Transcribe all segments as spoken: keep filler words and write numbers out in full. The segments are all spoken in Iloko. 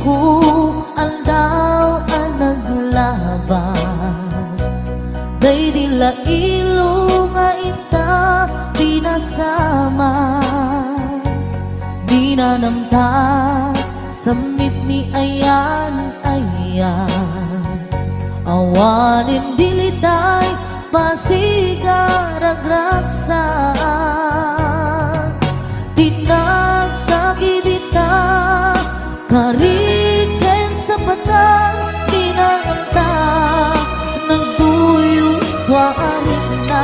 Ku aldaw a naglabas, daydi la ilo nga inta pinasama. Dinanamta sammit ni ayan-ayan, awanen dilitay pasiga ragragsak. Dinagdagidita, kari ken sapatan, dinagta, nagduyos tua a rikna.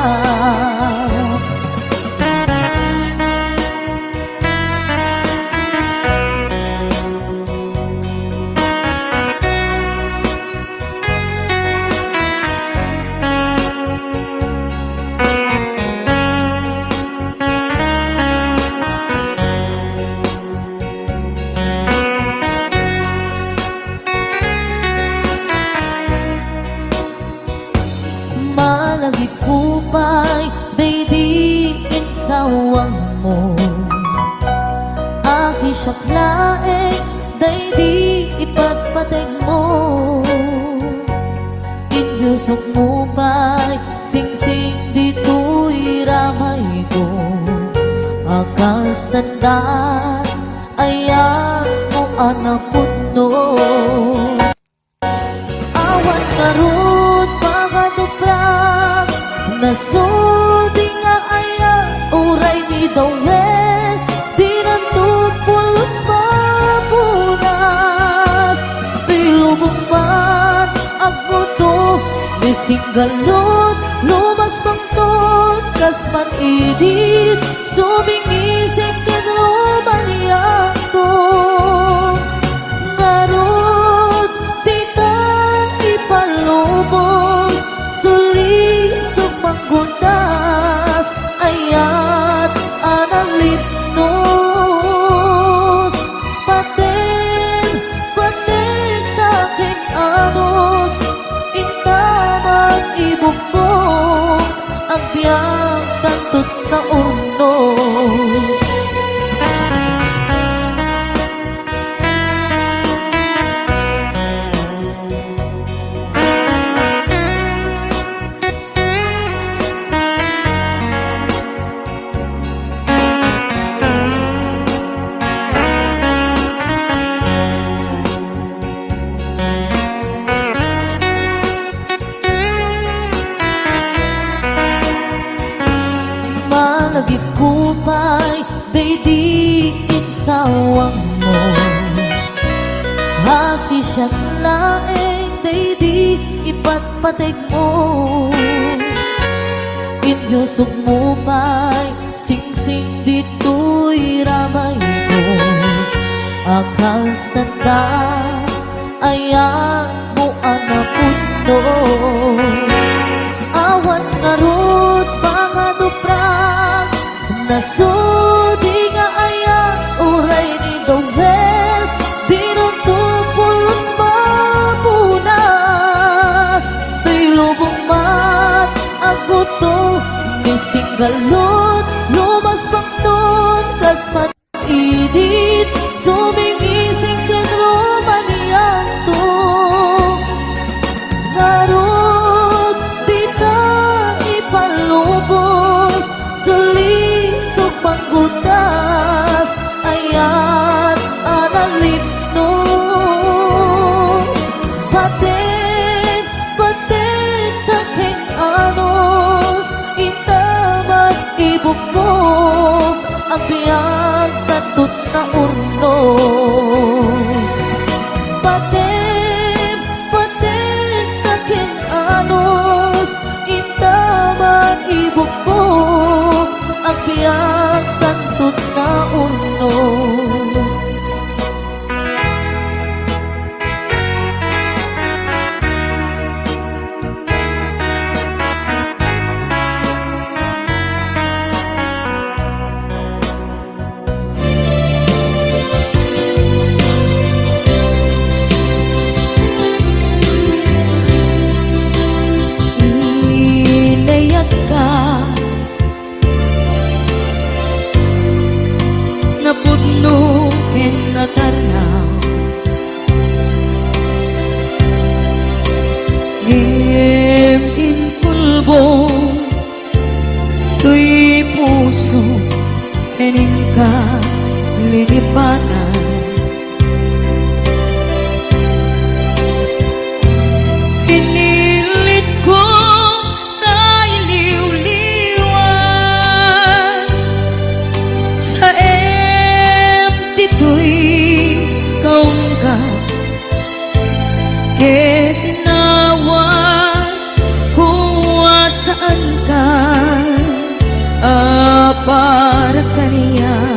Malagipko pay daydi insawangmo. Asisiak laeng daydi ipatpategmo. Inusokmo pay singsing ditoy ramayko. A kas tanda, ayanmo a napudno. Awan ngarud pangatuprak, nasudi nga aya uray ni Dawel, dinanto pulos mapunas. Ti lubong man agmuto, ni singgalot, lumaspangton, kas man idi, sumingising ken rumalianto. Ngarud, dita ipalubos, sulisog manggutas, ayat a nalipnos. Pateg, pateg ta ken anus, inta man ibukbok, agbiag tanto ta urnos. Malagipko pay daydi insawangmo. Asisiak laeng daydi ipatpategmo. Inusokmo pay singsing ditoy ramayko. A kas tanda, ayanmo a napudno. Awan ngarud pangatuprak, nasudi nga aya uray ni Dawel, dinunto pulos mapunas. Ti lubong man agguto, ni singgalot, lumaspangton, kas man idit, sumingising ken rumalianto. Ngarud, dita ipalubos, sulisog manggutas, ayat a nalipnos. Pateg, pateg ta ken anus, inta man ibukbok, agbiag tanto ta urnos. Pateg, pateg ta ken anus, inta man ibukbok, agbiag tanto ta urnos. Inayat ka, napudno ken natarna. lilipatan. Pinilit ko nga iliwliwan. Saem ditoy kaungkat ket inawat ko a saanka a para kaniak.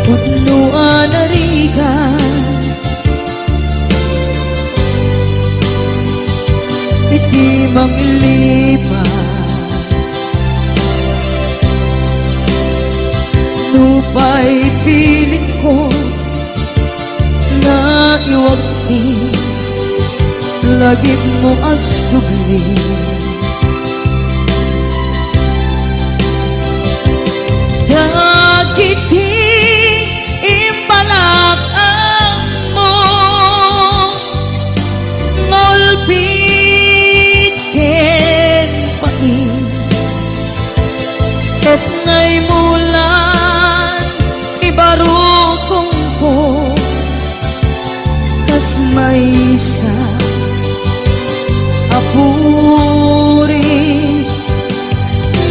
Pudno a narigat iti manglipat. Nupay pilit ko nga iwaksi, lagipmo agsubli. Dagiti imbalak-ammo nga ulpit ken pain, ket nga imulan ibarukongko kas maysa a puris.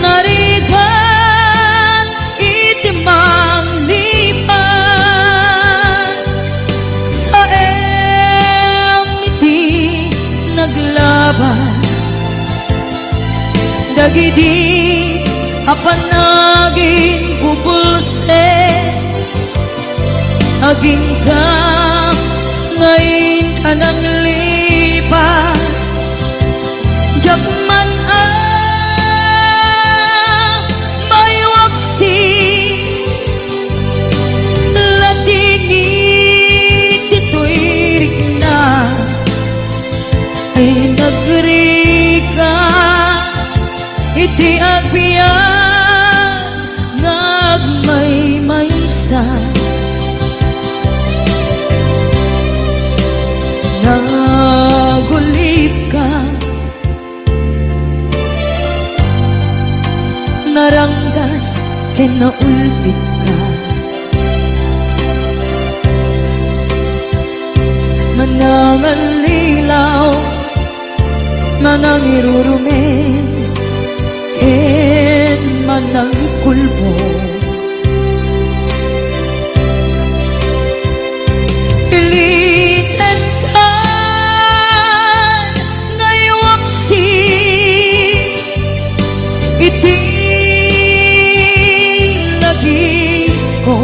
Narigat iti manglipat, saem iti naglabas dagidi a panaginbubulsek. Agingga nga inka nanglipat, diak man a maiwaksi. Ladingit ditoy rikna ay nagrigat iti agbiag nga agmaymaysa. Nagulipka, naranggas ken naulpitka. Manangallilaw, manangirurumen, ken manangikulbong. Pilitenkan nga iwaksi iti lagipko,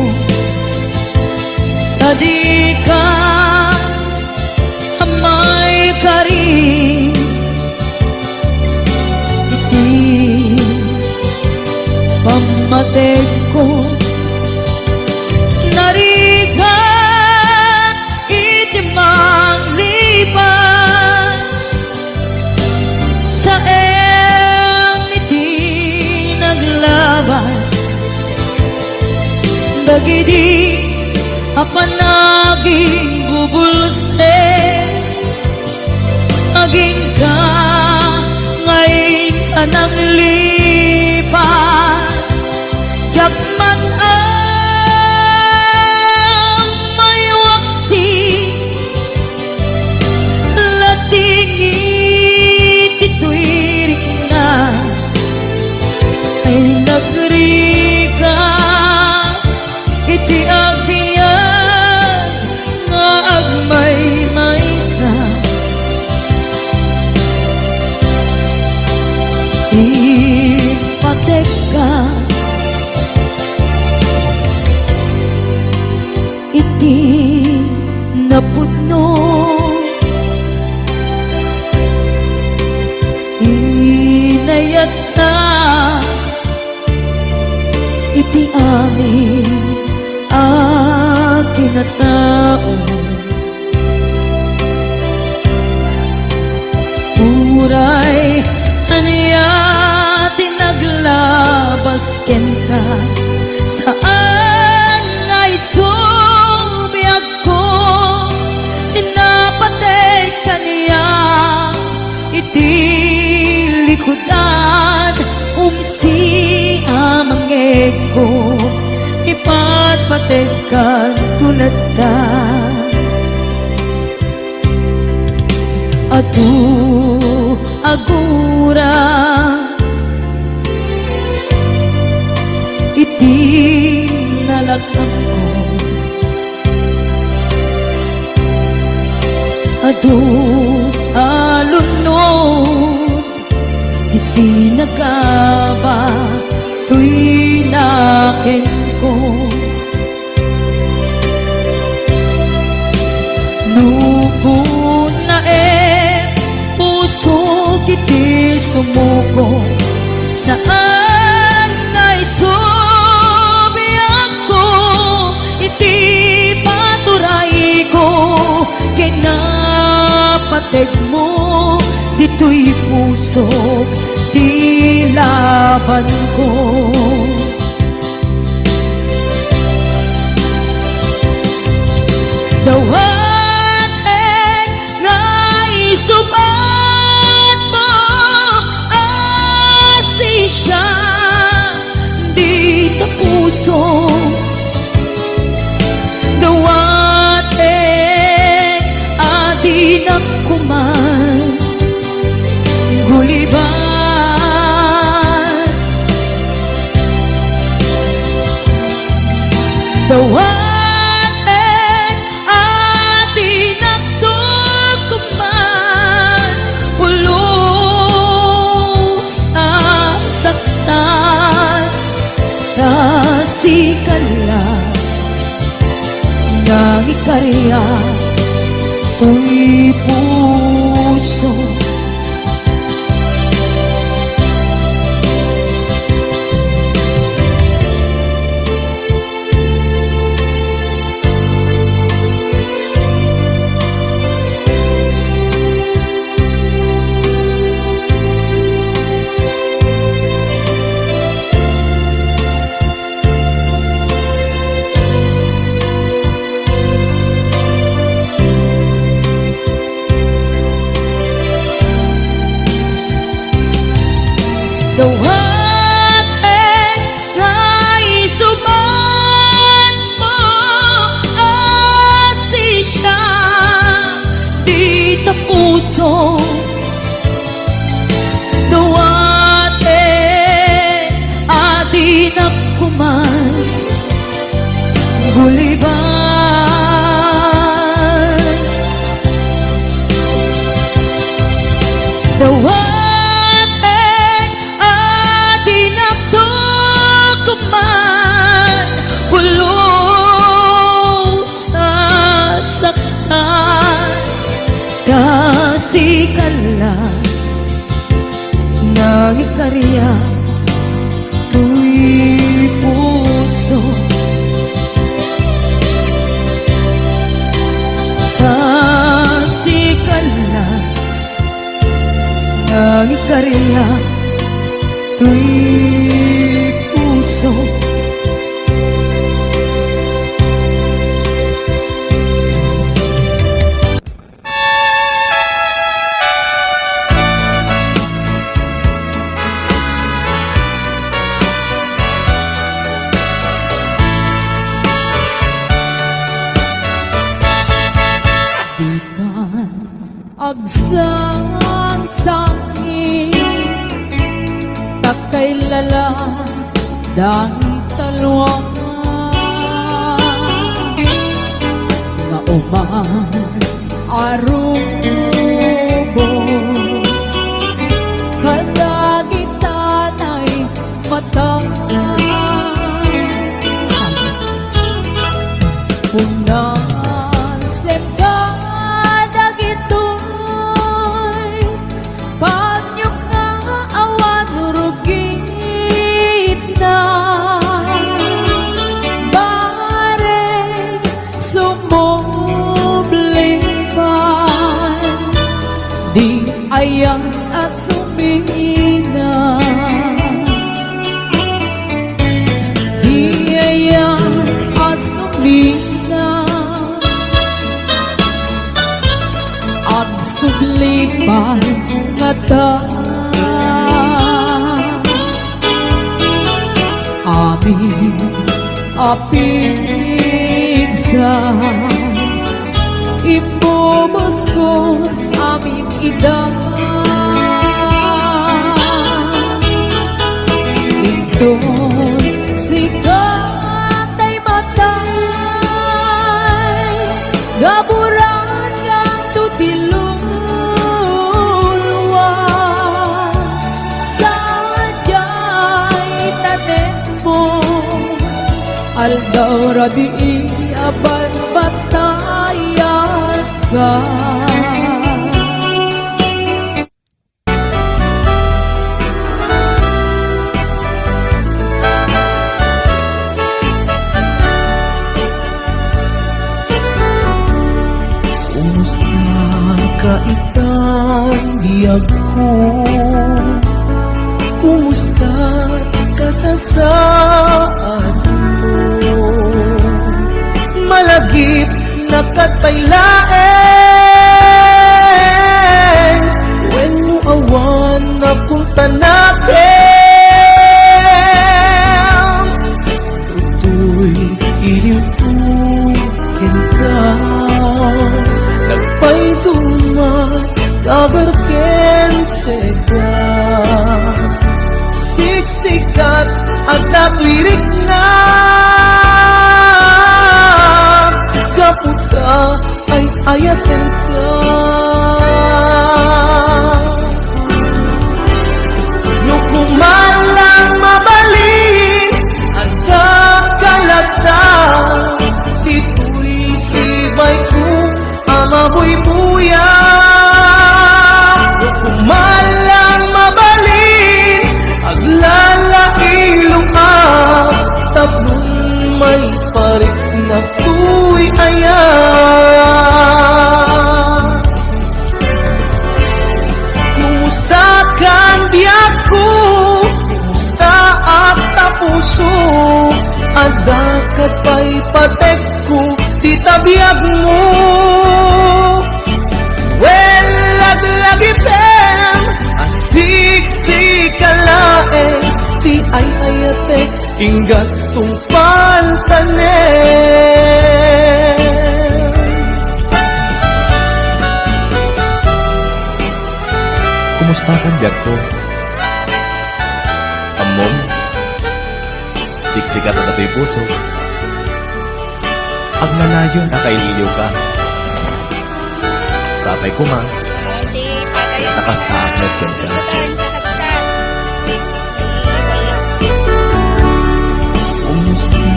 ta dika a maikari iti pammategko. Narigat iti manglipat, saem iti naglabas dagidi a panaginbubulsek. Agingga nga inka nanglipat, diak man a maiwaksi. Ladingit ditoy rikna ay nagrigat iti agbiag nga agmaymaysa. Impatekka iti napudno, inayatka iti amin a kinatao. Uray ania ti naglabas kenka, saan nga isu biagko, napateg kaniak iti likudan, umsi a Tekkan kunata, adu a gura iti nalaknangko. Adu a lunod ti sinagaba toy nakenko. Nuko naen pusok iti sumuko, saan nga isubiakko iti paturayko ken napategmo ditoy pusok ti labanko. Dawatek nga isubatmo a sisiak dita puso. Dawatek a dinak kuman gulibat. Dawatek a dinak kuman pulos a saktan. Ta sika la nga ikariak toy puso. Dawatek nga isubatmo a sisiak dita puso. Dawatek a dinak kuman gulibat. Dawatek a dinak kuman pulos a saktan. Ta sika la nga ikariak toy puso. Ta sika la nga ikariak toy puso. Dikan agsangsangi, ta kailala dagita lua nga uman a rubos kadagita nay mata. Punasen kadagitoy panyo nga awan rugitna. Bareng sumubli man, di ayan a sumina. Di ayan a sumina. Agsubli pay ngata. Amin a pin- Sa imbubuskon amin ida. Inton sika tay matay, gaburan kanto ti luluwa. Sadiay tanem mo, aldaw rabii a banbantayan ka. Kumusta ka itang biag ko? Kumusta ka sa saad mo? Malagip na kat pay laeng, wenno awan napunta nakem. Toy iliw ko kenka, nagpayduma ti agar ken sika. Siksikat a datoy rikna, gapu ta ay-ayatenka. No koma lang mabalin, adda ka latta, ditoy sibayko a mabuybuya. No koma lang mabalin, aglalailongak tapno maipariknak toy aya. Kumusta kan biag ko? Kumusta ak ta puso? Adda ket pay patekko ti tabiag mo. Wen, laglagipem a siksika laeng ti ay-ayatek, inggat tungpal tanem. Kumusta kan biag ko? Ammom, siksikat a datoy puso. Aglalayon a kailiwka. Sapay koma, nakasta ak met kenka. Kumusta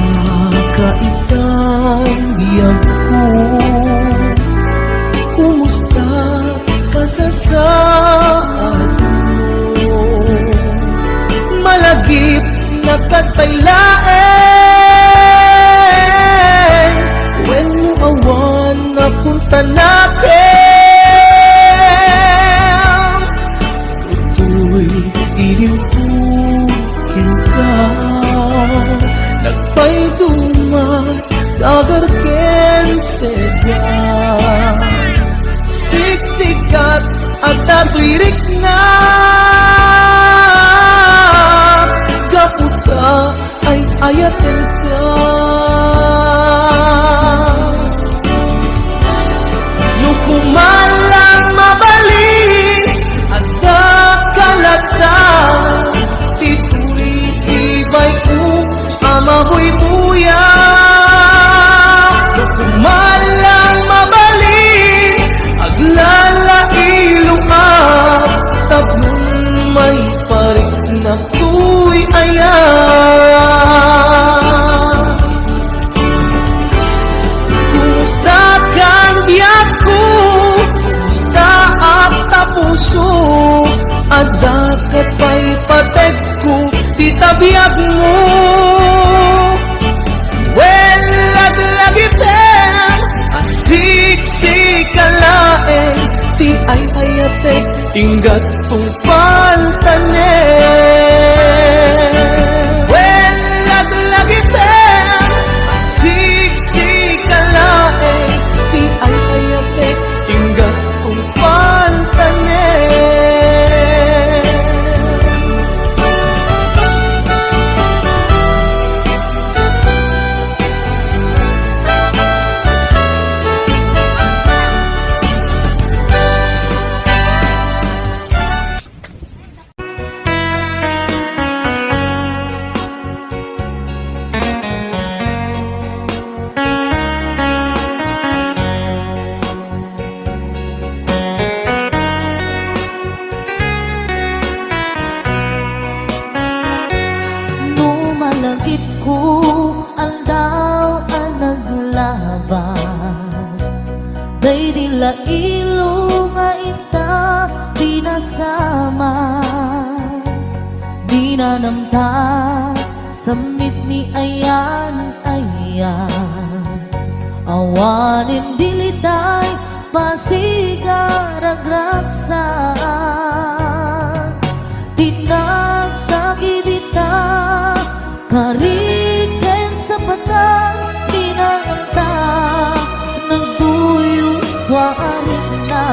ka itang biag ko? Kumusta ka sa saad mo? Malagip na kat pay laeng, wenno awan napunta nakem. Toy iliw ko kenka, nagpayduma ti agar ken sika. Siksikat a datoy rikna, gapu ta ay-ayatenka. No koma lang mabalin, adda ka latta, ditoy sibayko a mabuybuya. No koma lang mabalin, aglalailongak tapno maipariknak toy aya. Kumusta kan biag ko? Kumusta ak ta puso? Adda ket pay patekko ti tabiag mo. Wen, laglagipem a siksika laeng ti ay-ayatek, inggat tungpal tanem. Wen, laglagipem a siksika laeng ti ay-ayatek, inggat tungpal tanem. Ku aldaw a naglabas, daydi la ilo nga inta pinasama. Dinanamta sammit ni ayan-ayan, awanen dilitay pasiga ragragsak. Dinagdagidita kari ken sapatan, dinanta nagduyos wa arikna.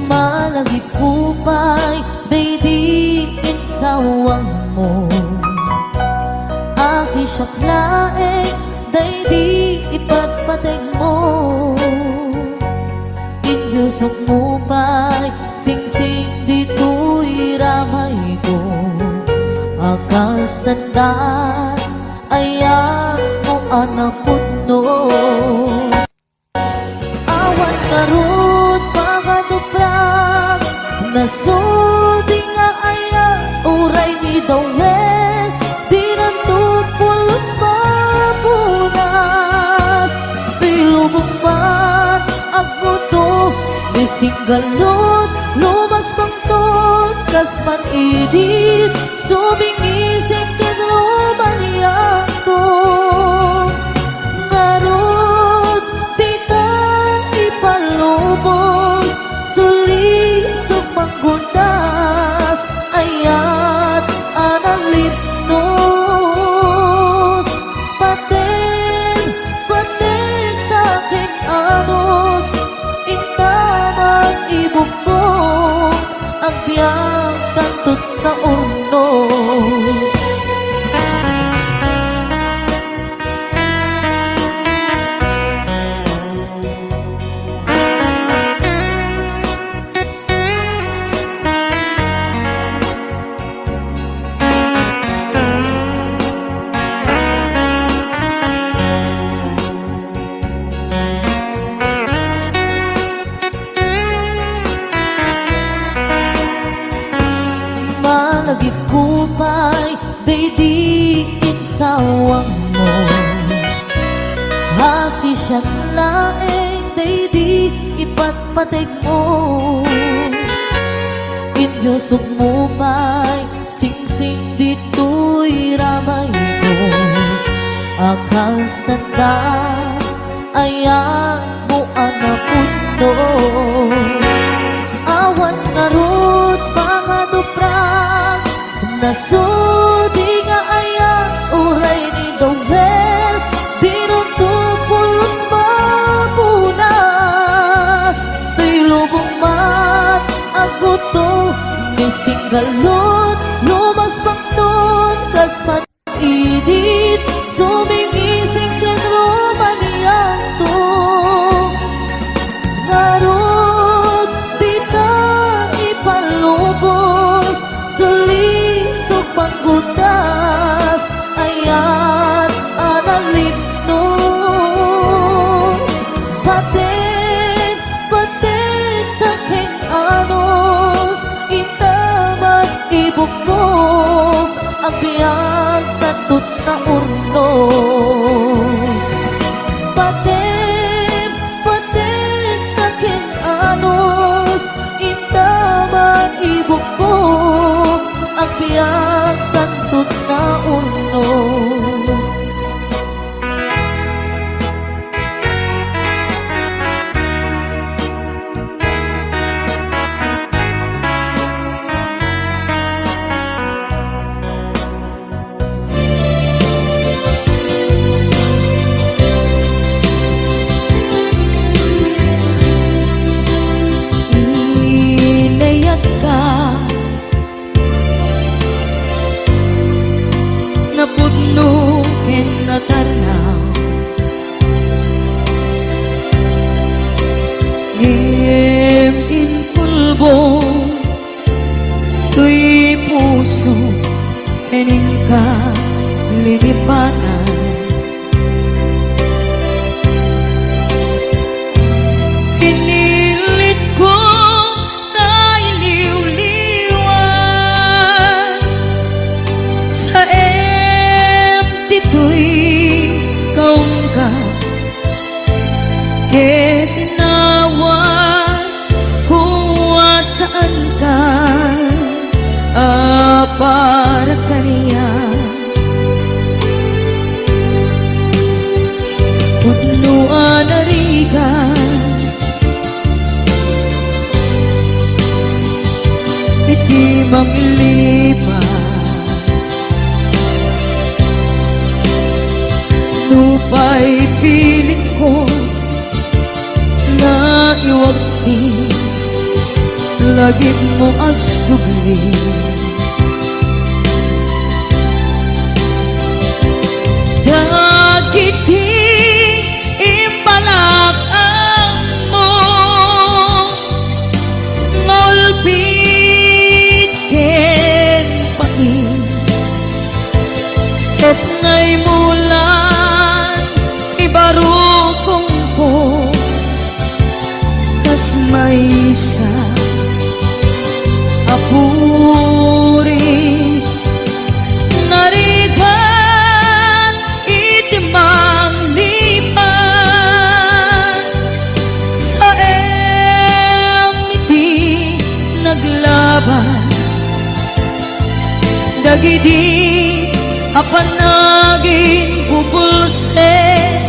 Malagipko pay daydi insawangmo, asisiak laeng daydi ipatpategmo. Inyusokmo pay singsing ditoy ramayko, a kas dandan ayatmo a napudno. Awan ngarud pangatuprak, nasudi nga ayat uray ni Dawel, dinanto pulos mapunas. Ti lubong man agguto, ni singgalot, lumas pangton, kas man idi, sumingising ken rumalianto. Ngarud, dita ipalubos, sulisog manggutas, ayat a nalipnos. Pateg, pateg ta ken anus, inta man ibukko, agbiag tanto ta urnos. Malagipko pay daydi insawangmo, asisiak laeng daydi ipatpategmo. Inyusokmo pay singsing ditoy ramayko, a kas dandan ayatmo a napudno. Awan ngarud pangatuprak, nasudi nga ayat uray ni Dawel, dinanto pulos mapunas. Ti lubong man agguto, ni singgalot, lumas pangton, kas man idit, sumingising ken rumalianto. Ngarud, dita ipalubos, sulisog manggutas, ayat a nalipnos. Pateg, pateg ta ken anus, inta man ibukko, agbiag tanto ta urnos. Pateg, pateg ta ken anus, inta man ibukko, agbiag tanto ta urnos. Kaungka ket inawat ko a saanka a para kaniak. Pudno a narigat iti manglipat. Nupay pilinko nga iwaksi, lagipmo agsubli. Dagiti imbalak ammo nga ulpit ken pain, ket naimulan ibarukongko kas maysa a puris. Narigat iti manglipat, saem iti naglabas. Dagidi a panaginbubulsek,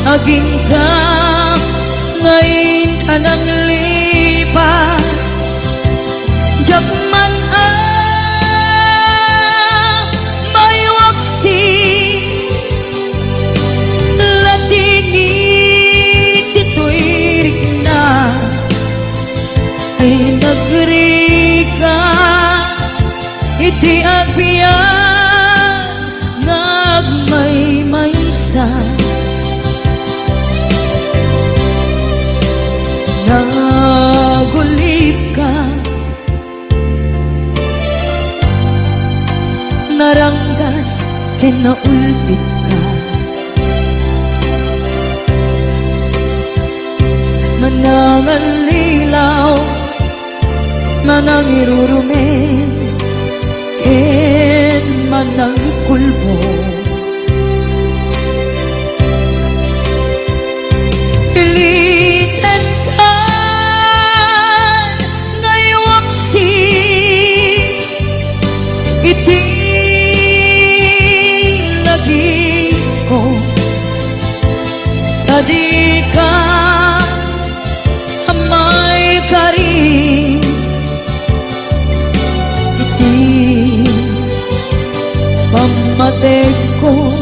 agingga nga inka nanglipat. Diak man a maiwaksi, lating iti tuirikna. Ay nagrigat iti agbiag nga agmaymaysa. Nagulipka, naranggas ken naulpitka. Manangallilaw, manangirurumen, ken manangikulbong. Pilitenka nga iwaksi iti lagipko, ta dika a maikari iti pammategko.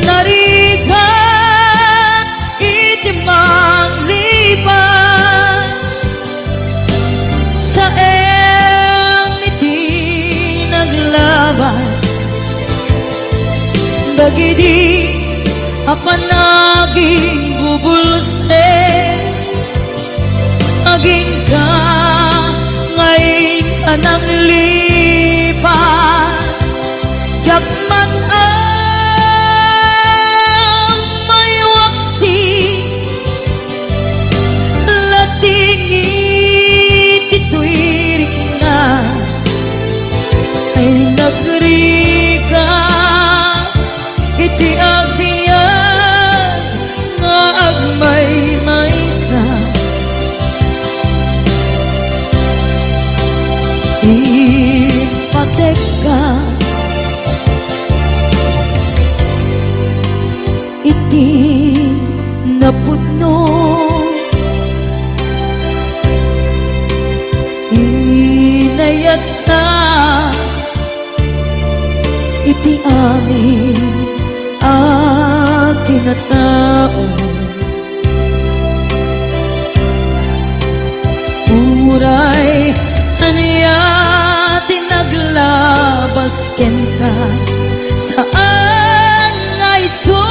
Narigat iti manglipat, saem iti naglabas. Dagidi a panaginbubulsek, agingga nga inka nanglipat. Diak man a maiwaksi, lating iti tuirikna. Ay nagrigat iti agbiag nga agmaymaysa. Impatekka iti napudno, inayatka iti amin a kinatao. Uray ania ti naglabas kenka, saan nga isu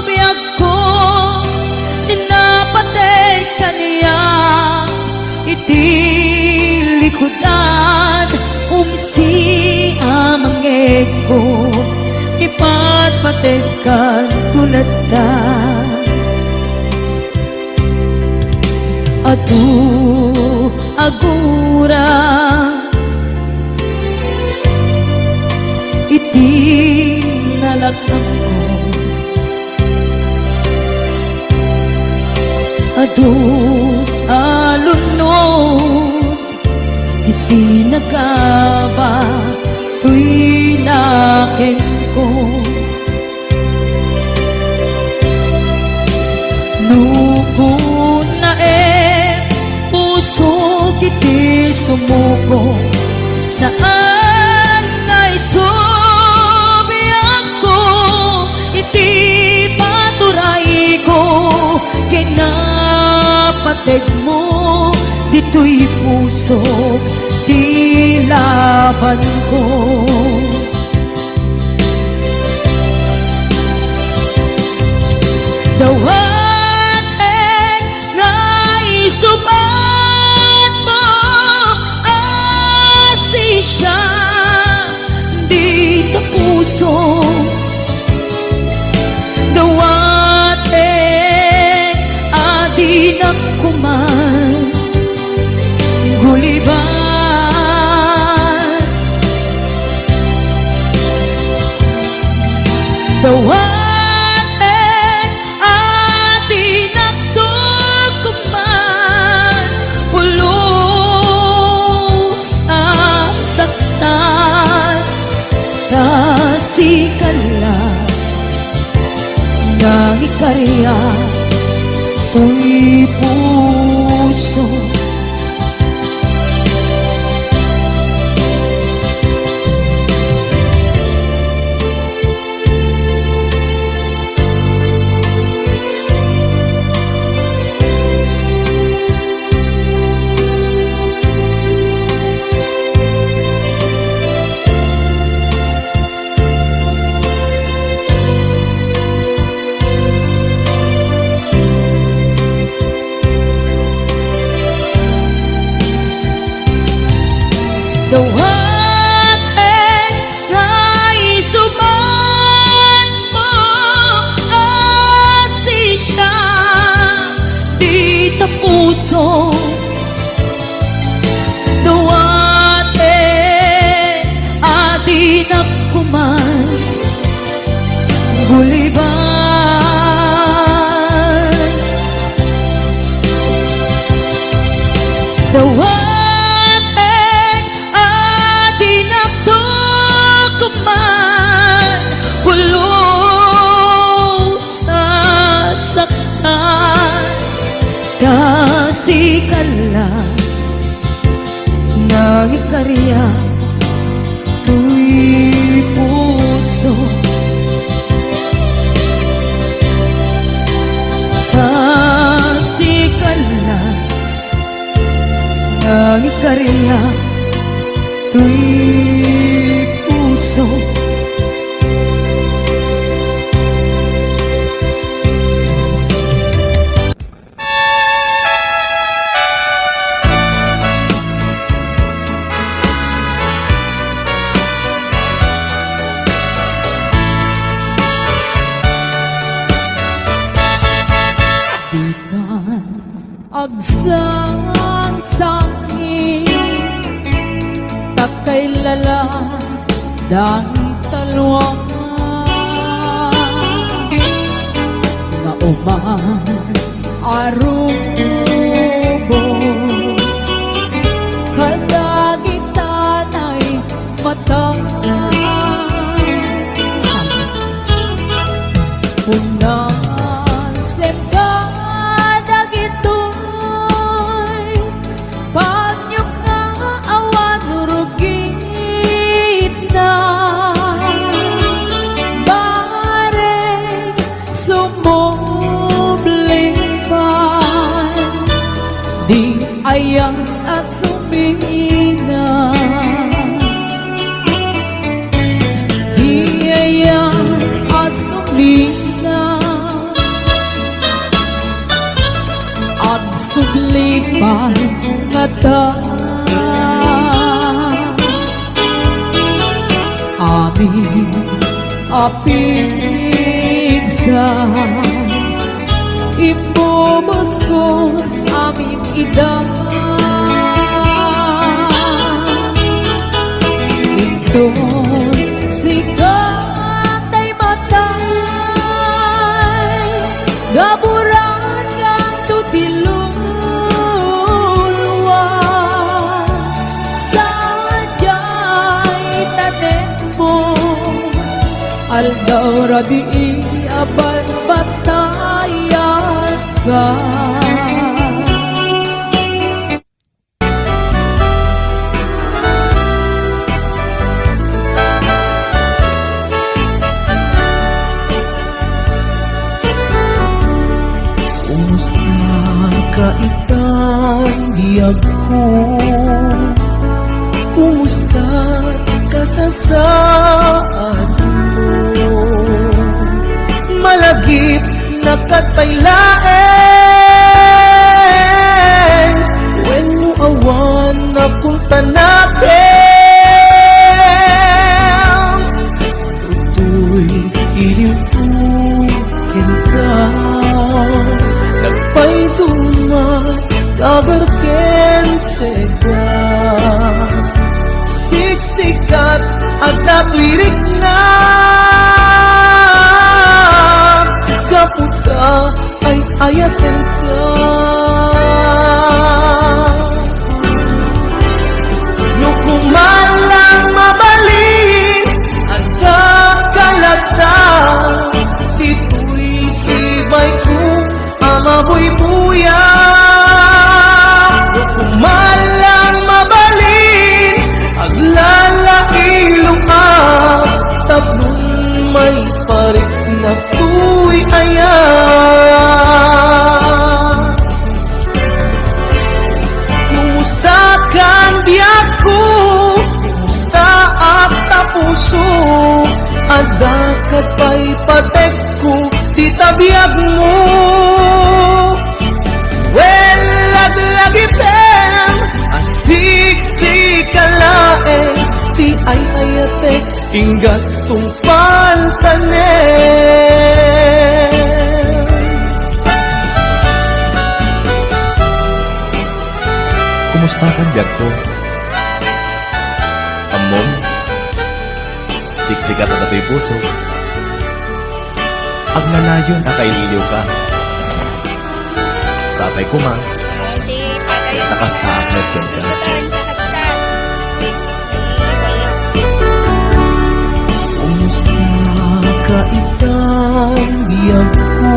biagko, napateg kaniak iti likudan, umsi a mangegko, ipatpategkanto latta. Adu a gura iti Nalaknangko. Adu a lunod, isinagaba toy nakenko. Nuko naem, puso, iti sumuko, saan nga isubiakko iti paturayko, kinapateg mo, ditoy puso ti labanko. Dawatek nga isubat mo a sisya dita puso. Dawatek a dinak kuman gulibat. Dawatek a dinak kuman pulos a saktan. Ta sika la nangikariak toy puso. Dawatek nga isubat mo a sisya dita puso. Dawatek a dinak kuman gulibat. Dawatek a dinak kuman pulos a saktan. Ta sika la nangikariak toy puso. Ta sika la nangikariak toy puso. Dikan agsangsangit, ta kailala dagita lua nga uman a rubos kadagita nay mata. Punasen kadagitoy panyok nga awan rugitna. Bareng sumubli pay di ayan a sumina. Di ayan a sumina. Agsubli pay ngata. Amin a pigsa, imbuboskon amin ida. Inton sika Aldaw rabii a batbatayan ka. Kumusta ka itan biag ko? Kumusta kasasaadmo? Malagip na ket pay laeng wenno awan napunta nakem. Toy iliwko kenka, nagpayduma, kagar ken sega. Siksikat, adda toy rikna, gapu ta ay-ayatenka. No kumalang mabalin, adda kalata, ditoy sibayko a mabuybuya. No kumalang mabalin, aglalailo a tapno maipariknak toy aya. Kumusta kan biagko? Kumusta ak ta puso? Adda ket pay patekko ti ta biagmo. Wen, laglagipem a siksika laeng ti ay-ayatek. Inggat tungpal tanem. Kumusta kan biagko? Ammom, siksikat a datoy puso. Agnanayon a kailiwka. Sapay koma, ta kasta ak met kenka. Kumusta ka itan biagko?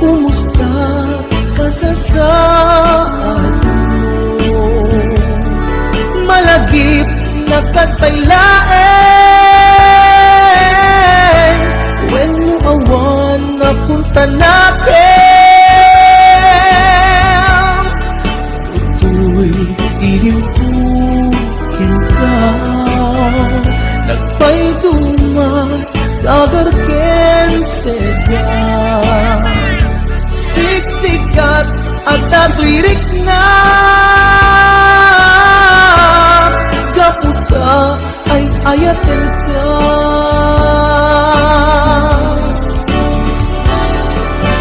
Kumusta kasasaadmo? Malagip na ket pay laeng wenno awan napunta nakem. Toy iliwko kenka, nagpayduma, kagar ken sega. Siksikat, adda toy rikna, gapu ta ay-ayatenka.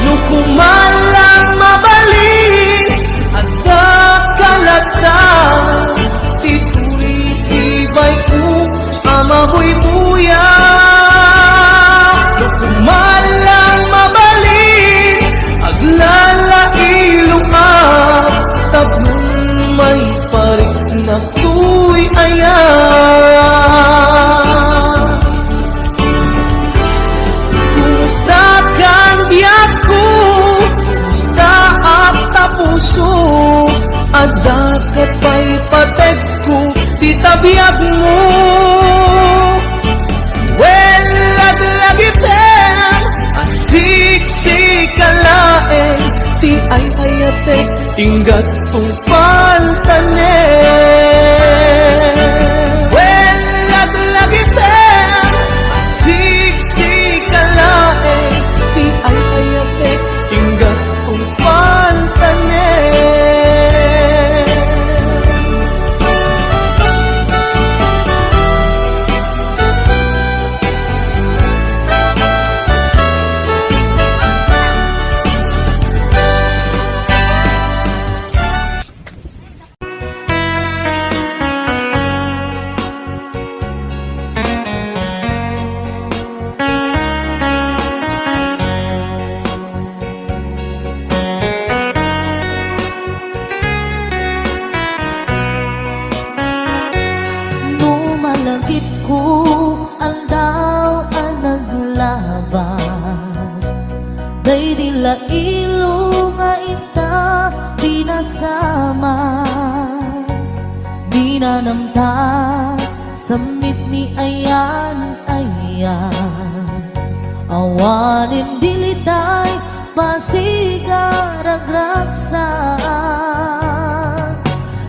No kumalang mabalin, adda kalata, ditoy sibayko a mabuybuya. No kumalang mabalin, aglalailo a tapno maipariknak toy aya. Kumusta kan biagko? Kumusta ak ta puso? Adda ket pay patekko ti ta biagmo. Wen, laglagipem a siksika laeng ti ay-ayatek. Inggat tungpal tanem. Wen, laglagipem a siksika laeng ti ay-ayatek. Inggat tungpal tanem. Awanen dilitay, pasiga ragragsak.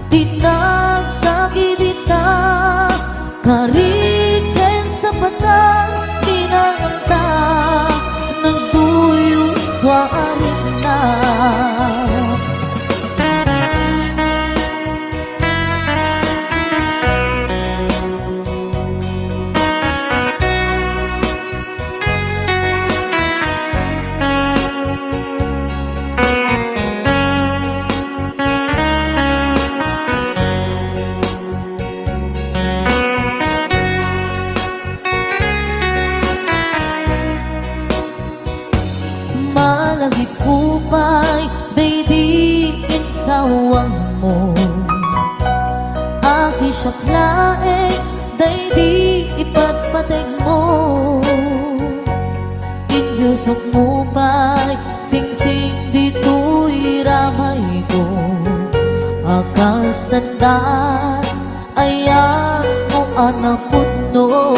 Ti nagkagidita, kari ken sapatan, ti naanta, nagduyos tua a rinna. Malagipko pay daydi insawangmo, asisiak laeng daydi ipatpategmo. Inyusokmo pay singsing ditoy ramayko, a kas dandan ayatmo a napudno.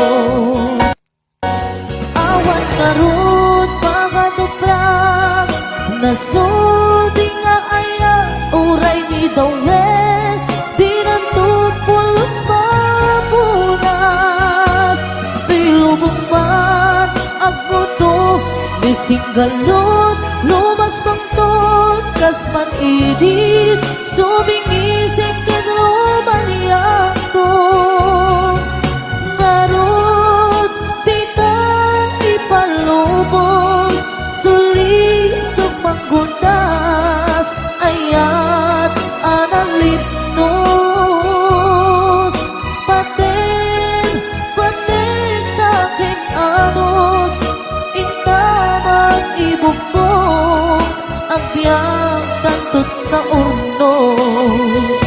Awan ngarud makatuprak, nasudi nga ayat, uray ni Dawel, dinanto pulos mapunas. Ti lubong man agguto, ni singgalot, lumas pangton, kas man idi, sumingising ken rumaliangton. Ngarud, dita ipalubos, sulisog manggunas, ayat a nalipnos. Pateg, pateg ta ken anus, inta man ibukbok, agbiag tanto ta urnos.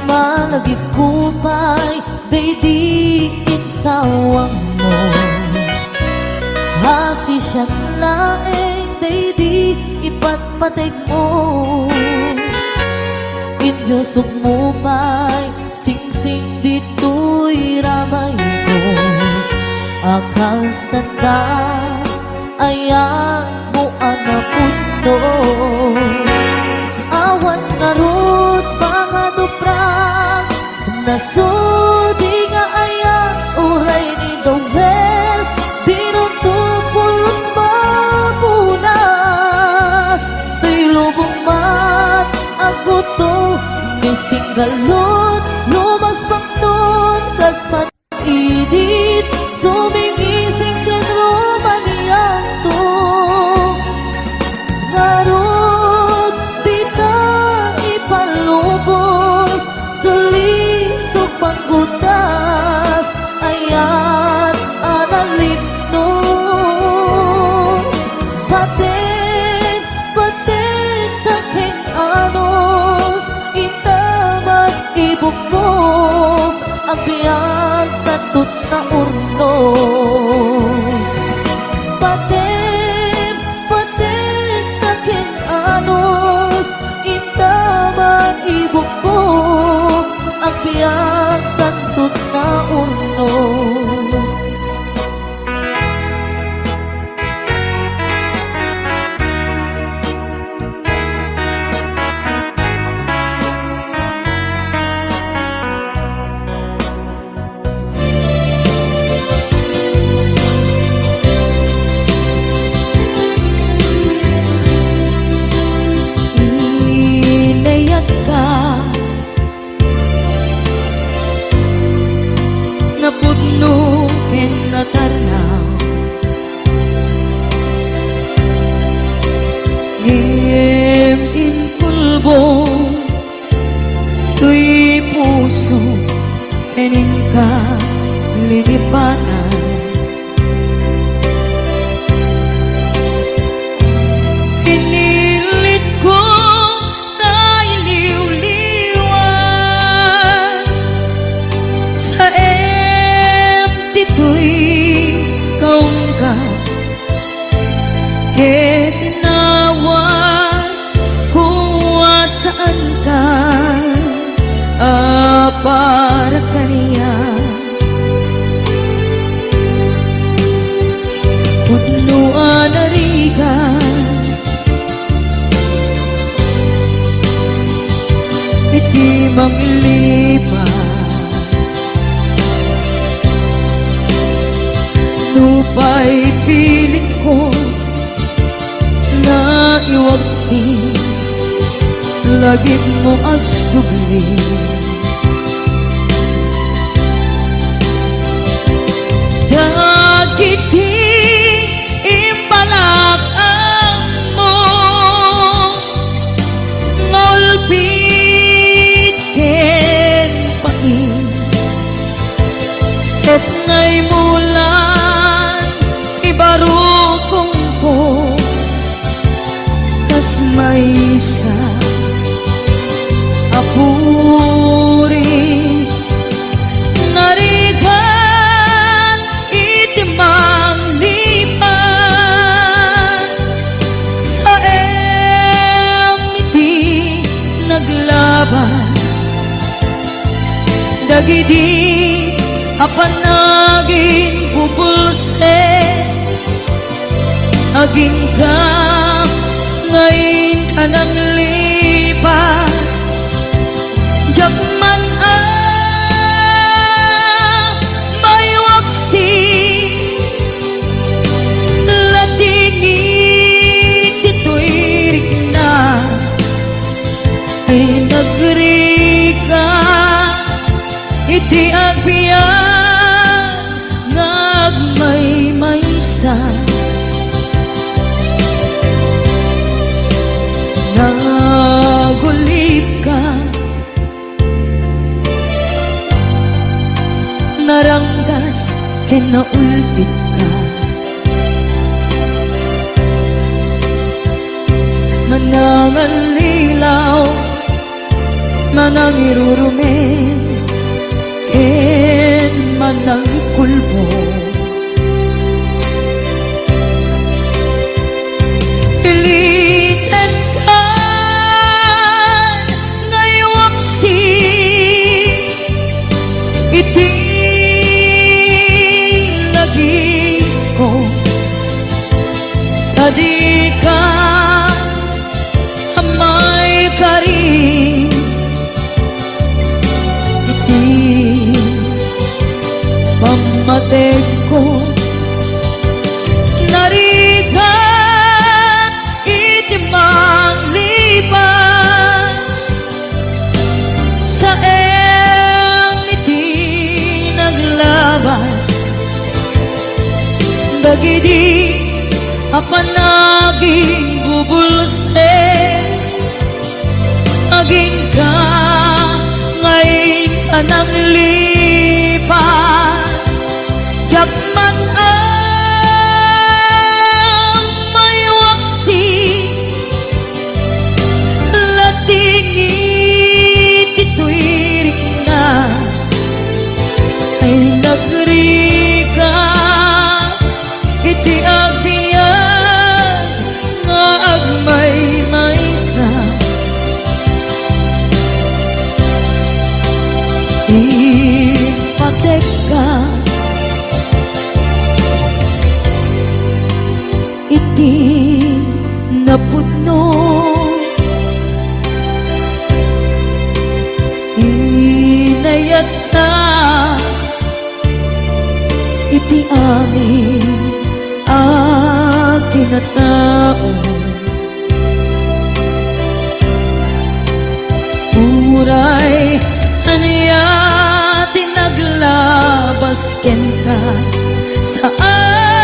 Malagipko pay daydi insawangmo, asisiak laeng daydi ipatpategmo. Inyusokmo pay singsing ditoy ramayko, a kas dandan ayatmo a napudno. Awan ngarud makatuprak, nasudi nga ayat, uray ni Dawel, dinanto pulos mapunas. Ti lubong man agguto, ni singgalot, lumas pangton, kas man idi, sumingising ken rumaliangton. Ngarud, dita ipalubos, sulisog manggutas, ayat a nalipnos. Pateg, pateg ta ken anus, inta man para kaniak. Pudno a narigat iti manglipat. Nupay pilinko nga iwaksi, lagipmo agsubli. Dagiti imbalak-ammo nga ulpit ken pain, ket nga imulan ibarukongko kas maysa a puris. Narigat iti manglipat, saem iti naglabas dagidi a panaginbubulsek. Agingga nga inka nanglipat, diak man a maiwaksi. Latingit ditoy rikna, ay nagrigat iti agbiag nga agmaymaysa. Nagulipka, naranggas ken naulpitka. Manangallilaw, manangirurumen, ken manangikulbod. Ilitenka nga iwaksi iti lagipko, ta dika a maikari iti pammategko. Narigat iti manglipat, saem iti naglabas dagidi a panaginbubulsek. Agingga nga inka nanglipat, diak man a maiwaksi. Latingit ditoy rikna, ay nagrigat iti agbiag nga agmaymaysa. Impatekka iti napudno, inayatka iti amin a kinatao. Uray ania ti naglabas kenka, saan